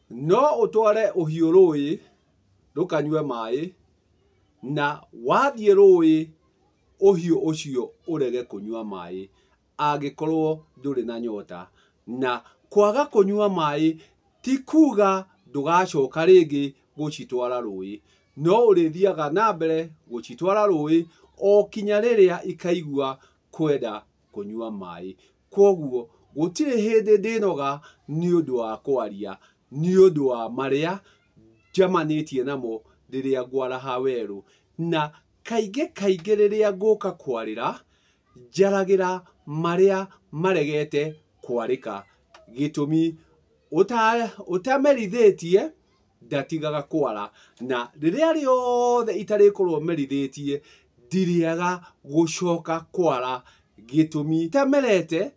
No ũtware ũhiũ rũĩ rũkanyue maĩ, na wathiĩ rũĩ ũhiũ ũcio ũrege kũnyua maĩ angĩkorwo ndũrĩ na nyota. Na kwaga kũnyua maĩ ti kuga ndũgacoka rĩngĩ gũcitwara rũĩ, no ũrĩthiaga na mbere gũcitwara rũĩ o kinya rĩrĩa ikaigua kwenda kũnyua maĩ. Kwoguo gũtirĩ hĩndĩ ndĩnoga nĩ ũndũ wa kwaria, nĩ ũndũ wa marĩa njemanĩtie namo rĩrĩa ngwaraha werũ. Na kaingĩ kaingĩ rĩrĩa ngũka kwarĩra, njaragĩra marĩa maregete kwarĩka. Gĩtũmi ũtamerithĩtie ndatigaga kwara, na rĩrĩa rĩothe itarĩkorwo merithĩtie ndirĩaga gũcoka kwara. Gĩtũmi itamerete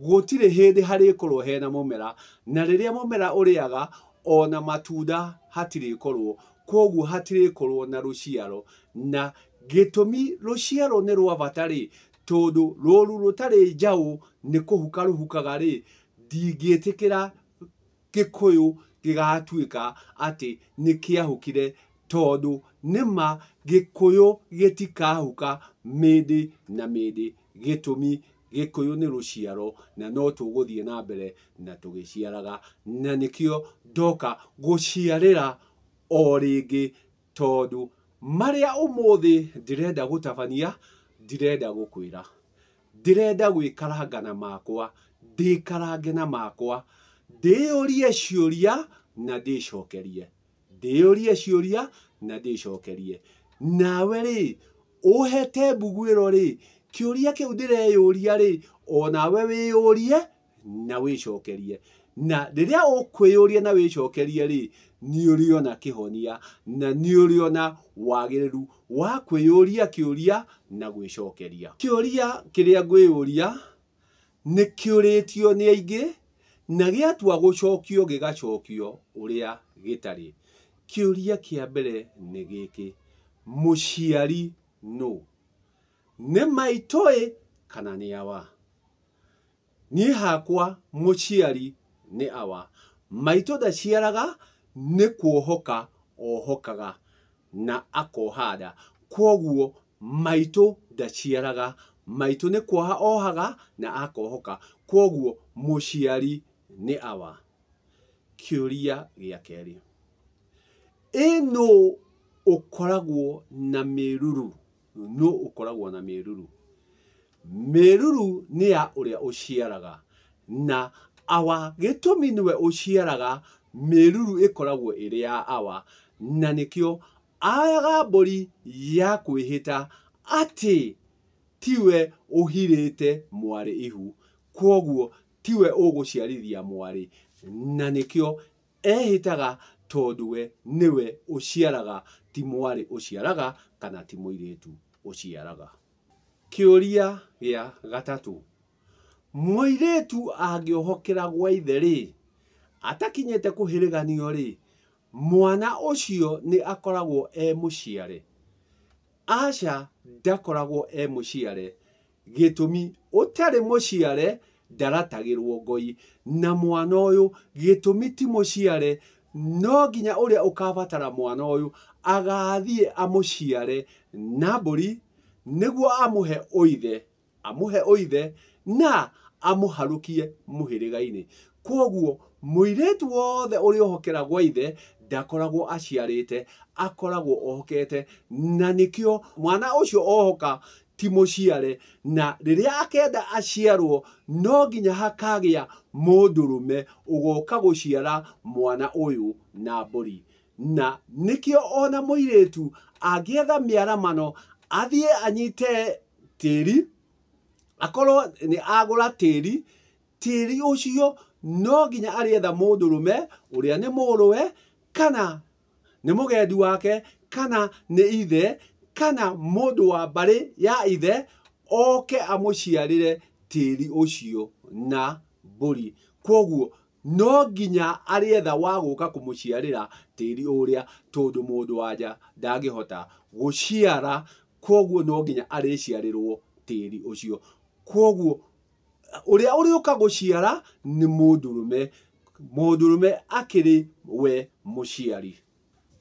gũtirĩ hĩndĩ harĩkorwo hena mũmera, na rĩrĩa mũmera ũrĩaga ona matunda hatirĩkorwo, kwoguo hatirĩkorwo na rũciaro. Na gĩtũmi rũciaro nĩ rwa bata rĩ, tondũ rũru rũtarĩ njaũ nĩ kũhuka rũhukaga rĩ, ndingĩtĩkĩra Gĩkũyũ gĩgatuĩka atĩ nĩ kĩahukire, tondũ nĩma Gĩkũyũ gĩtikahuka mĩndĩ na mĩndĩ. Gĩtũmi Gĩkũyũ nĩ rũciaro na no tũgũthiĩ na mbere na tũgĩciaraga, na nĩkĩo ndoka gũciarĩra o rĩngĩ, tondũ marĩa ũmũthĩ ndĩrenda gũtabania, ndirenda gũkwĩra, ndĩrenda gwĩkaranga na makwa, ndĩkarange na makwa, ndĩyũrie ciũria na ndĩcokerie, ndĩyũrie ciũria na ndĩcokerie. Nawe rĩ, ũhete mbuguĩro rĩ, kĩũria kĩu ndĩreyũria rĩ, onawe wĩyũrie na wĩcokerie. Na rĩrĩa ũkwĩyũria na wĩcokerie rĩ, nĩ ũrĩona kĩhonia na nĩ ũrĩona wagĩrĩru wa kwĩyũria kĩũria na gwĩcokeria. Kĩũria kĩrĩa ngwĩyũria nĩ kĩũrĩtio nĩ aingĩ na gĩatua gũcokio gĩgacokio ũrĩa gĩtarĩ. Kĩũria kĩa mbere nĩ gĩkĩ: mũciari nũ? Nĩ maitũ-ĩ kana nĩ awa? Niĩ hakwa mũciari nĩ awa. Maitũ ndaciaraga, nĩ kuohoka ohokaga na akoha nda. Kwoguo maitũ ndaciaraga, maitũ nĩ kuoha ohaga na akohoka. Kwoguo mũciari nĩ awa. Kĩũria gĩa kerĩ, ĩ nũ ũkoragwo na mĩruru? Nũ ũkoragwo na mĩruru? Mĩruru nĩ ya ũrĩa ũciaraga, na awa gĩtũmi nĩwe ũciaraga, mĩruru ĩkoragwo ĩrĩ ya awa, na nĩkĩo ayaga mbũri ya kwĩhĩta atĩ tiwe ũhirĩte mwarĩ ihu, kwoguo tiwe ũgũciarithia mwarĩ, na nĩkĩo ehĩtaga tondũ we nĩwe ũciaraga, ti mwarĩ ũciaraga kana ti mũirĩtu ũciaraga. Kĩũria gĩa gatatũ, mũirĩtu angĩohokera gwa ithe rĩ, atakinyĩte kũhĩrĩganio rĩ, mwana ũcio nĩ akoragwo e mũciare? Aca, ndakoragwo e mũciare. Gĩtũmi ũtarĩ mũciare ndaratagĩrwo ngoi, na mwana ũyũ gĩtũmi ti mũciare, no nginya ũrĩa ũkabatara mwana ũyũ agathiĩ amũciare na mbũri nĩguo amũhe ũithe, amũhe ũithe na amũharũkie mũhĩrĩga-inĩ. Kwoguo mũirĩtu wothe ũrĩa ũhokera gwa ithe ndakoragwo aciarĩte, akoragwo ohokete, na nĩkĩo mwana ũcio ohoka ti mũciare, na rĩrĩa akenda aciarwo no nginya hakagĩa mũndũrũme ũgoka gũciara mwana ũyũ na mbũri. Na nĩkĩo ona mũirĩtu angĩetha mĩaramano athiĩ anyite tĩri, akorwo nĩ agũra tĩri, tĩri ũcio no nginya arĩetha mũndũrũme ũrĩa nĩ mũrũwe kana nĩ mũgendi wake kana nĩ ithe kana mũndũ wa mbarĩ ya ithe, oke amũciarĩre tĩri ũcio na mbũri. Kwoguo no nginya arĩetha wa gũka kũmũciarĩra tĩri ũrĩa, tondũ mũndũ wa nja ndangĩhota gũciara, kwoguo no nginya arĩciarĩrwo tĩri ũcio. Kwoguo ũrĩa ũrĩũka gũciara nĩ mũndũrũme. Mũndũrũme akĩrĩ we mũciari.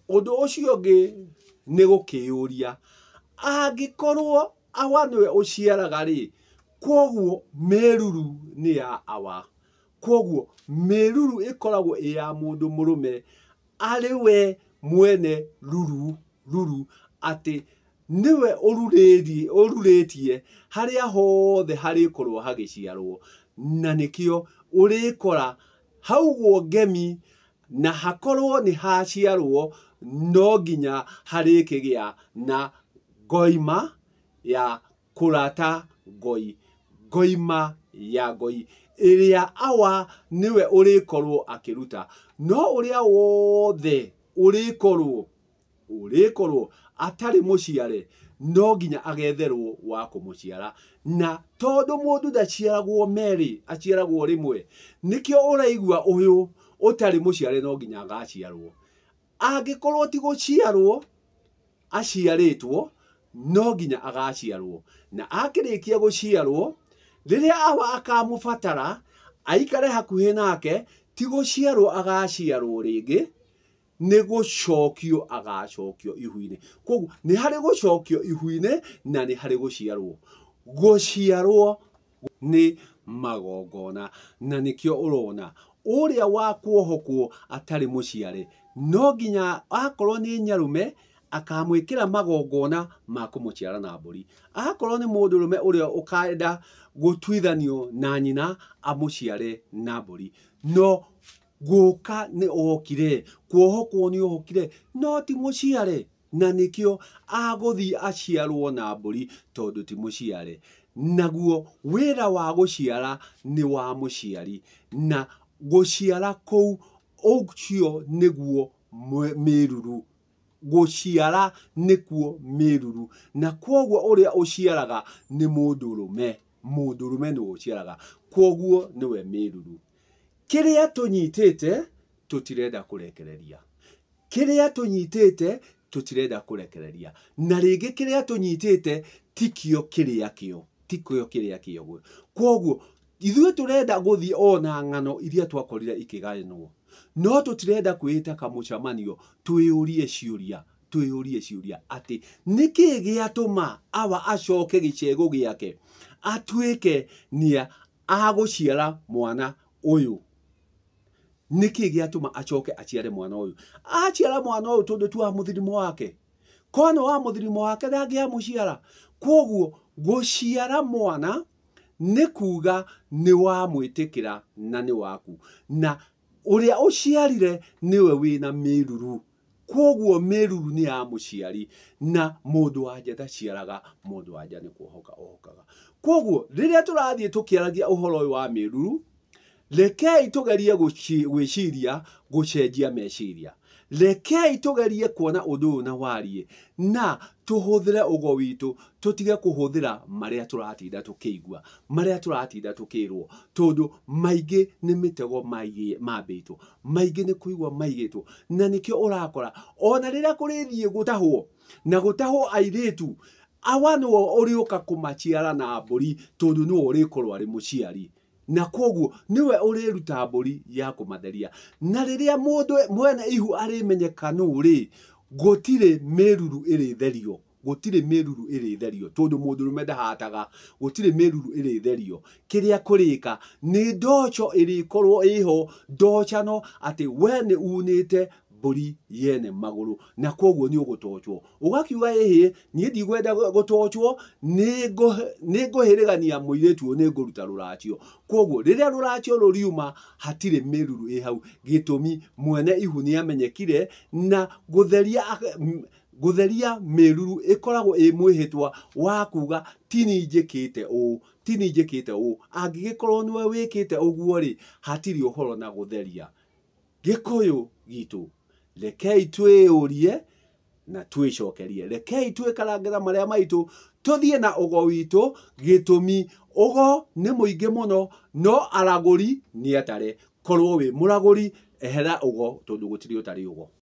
Ũndũ ũcio ũngĩ nĩ gũkĩyũria, angĩkorwo awa nĩwe ũciaraga rĩ, kwoguo mĩruru nĩ ya awa. Kwoguo mĩruru ĩkoragwo ĩ ya mũndũ mũrũme arĩ we mwene ruru, ruru atĩ nĩwe ũrurĩtie harĩa hothe harĩkorwo hagĩciarwo. Na nĩkĩo ũrĩkora haugwo ngemi na hakorwo nĩ haciarwo no nginya harĩkĩgĩa na ngoima ya kũrata ngoi, ngoima ya ngoi ĩrĩa awa nĩwe ũrĩkorwo akĩruta. No ũrĩa wothe ũrĩkorwo atarĩ mũciare no nginya agetherwo wa kũmũciara. Na tondũ mũndũ ndaciaragwo merĩ, aciaragwo rĩmwe, nĩkĩo ũraigua ũyũ ũtarĩ mũciare no nginya agaciarwo. Angĩkorwo ti gũciarwo aciarĩtwo, no nginya agaciarwo. Na akĩrĩkia gũciarwo, rĩrĩa awa akamũbatara aikare hakuhĩ nake, ti gũciarwo agaciarwo rĩngĩ, nĩ gũcokio agacokio ihu-inĩ. Koguo nĩ harĩ gũcokio ihu-inĩ na nĩ harĩ gũciarwo. Gũciarwo nĩ magongona, na nĩkĩo ũrona ũrĩa wa kuohokwo atarĩ mũciare no nginya akorwo nĩ nyarume akamwĩkĩra magongona ma kũmũciara na mbũri. Akorwo nĩ mũndũrũme ũrĩa ũkenda gũtuithanio na nyina amũciare na mbũri. No gũka nĩ okire, kuohokwo nĩ ohokire, no ti mũciare, na nĩkĩo agũthiĩ aciarwo na mbũri tondũ ti mũciare. Naguo wĩra wa gũciara nĩ wa mũciari, na gũciara kũu ũcio nĩguo mĩruru. Gũciara nĩkuo mĩruru, na kwoguo ũrĩa ũciaraga nĩ mũndũrũme. Mũndũrũme nĩwe ũciaraga, kwoguo nĩwe mĩruru. Kĩrĩa tũnyitĩte tũtirenda kũrekereria, kĩrĩa tũnyitĩte tũtirenda kũrekereria, na rĩngĩ kĩrĩa tũnyitĩte tikĩo kĩrĩa kĩo, tikĩo kĩrĩa kĩo. Kwoguo ithuĩ tũrenda gũthiĩ ona ng'ano iria twakorire ikĩgayanwo, no tũtirenda kwĩĩta kamũcemanio twĩyũrie ciũria, twĩyũrie ciũria atĩ nĩkĩĩ gĩatũma awa acoke gĩcego gĩake atuĩke nĩ agũciara mwana ũyũ. Nĩkĩĩ gĩatũma acoke aciare mwana ũyũ? Aciara mwana ũyũ tondũ tu wa mũthirimo wake, kono wa mũthirimo wake ndangĩamũciara. Kwoguo gũciara mwana nĩ kuga nĩ wamwĩtĩkĩra na nĩ waku, na ũrĩa ũciarire nĩwe wĩna mĩruru. Kwoguo mĩruru nĩ ya mũciari, na mũndũ wa nja ndaciaraga, mũndũ wa nja nĩ kuohoka ohokaga. Kwoguo rĩrĩa tũrathiĩ tũkĩaragia ũhoro ũyũ wa mĩruru, rekei tũgerie gwĩciria gũcenjia meciria. Rekei tũgerie kuona ũndũ ũyũ na wariĩ, na tũhũthĩre ũgo witũ, tũtige kũhũthĩra marĩa tũratinda tũkĩigua, marĩa tũratinda tũkĩrwo, tondũ maingĩ nĩ mĩtego mambĩtwo, maingĩ nĩ kũigua maigĩtwo. Na nĩkĩo ũrakora ona rĩrĩa kũrĩthiĩ gũtahwo na gũtahwo airĩtu, awa nĩwe ũrĩũka kũmaciara na mbũri, tondũ nĩwe ũrĩkorwo arĩ mũciari, na kwoguo nĩwe ũrĩruta mbũri ya kũmatheria. Na rĩrĩa mũndũ mwene ihu arĩmenyeka nũ rĩ, gũtirĩ mĩruru ĩrĩtherio, gũtirĩ mĩruru ĩrĩtherio, tondũ mũndũrũme ndahataga, gũtirĩ mĩruru ĩrĩtherio. Kĩrĩa kũrĩka nĩ ndoco ĩrĩkorwo ĩho, ndocano atĩ we nĩ unĩte mbũri yene magũrũ, na kwoguo nĩ ũgũtochwo. Ũgakiuga ĩhĩ, niĩ ndigwenda gũtochwo, nĩ ngũhĩrĩgania mũirĩtu ũyũ, nĩ ngũruta rũracio. Kwoguo rĩrĩa rũracio rũriuma hatirĩ mĩruru ĩ hau, gĩtũmi mwene ihu nĩ amenyekire, na gũtheria mĩruru ĩkoragwo ĩ mwĩhĩtwa wa kuga ti niĩ njĩkĩte ũũ, ti niĩ njĩkĩte ũũ. Angĩgĩkorwo nĩwe wĩkĩte ũguo rĩ, hatirĩ ũhoro na gũtheria. Gĩkũyũ gitũ, rekei twĩyũrie na twĩcokerie, rekei twĩkarangĩra marĩa maitũ, tũthiĩ na ũgo witũ. Gĩtũmi ũgo nĩ mũingĩ mũno, no aragũri nĩ atare. Korwo wĩ mũragũri, ehera ũgo, tondũ gũtirĩ ũtarĩ ũgo.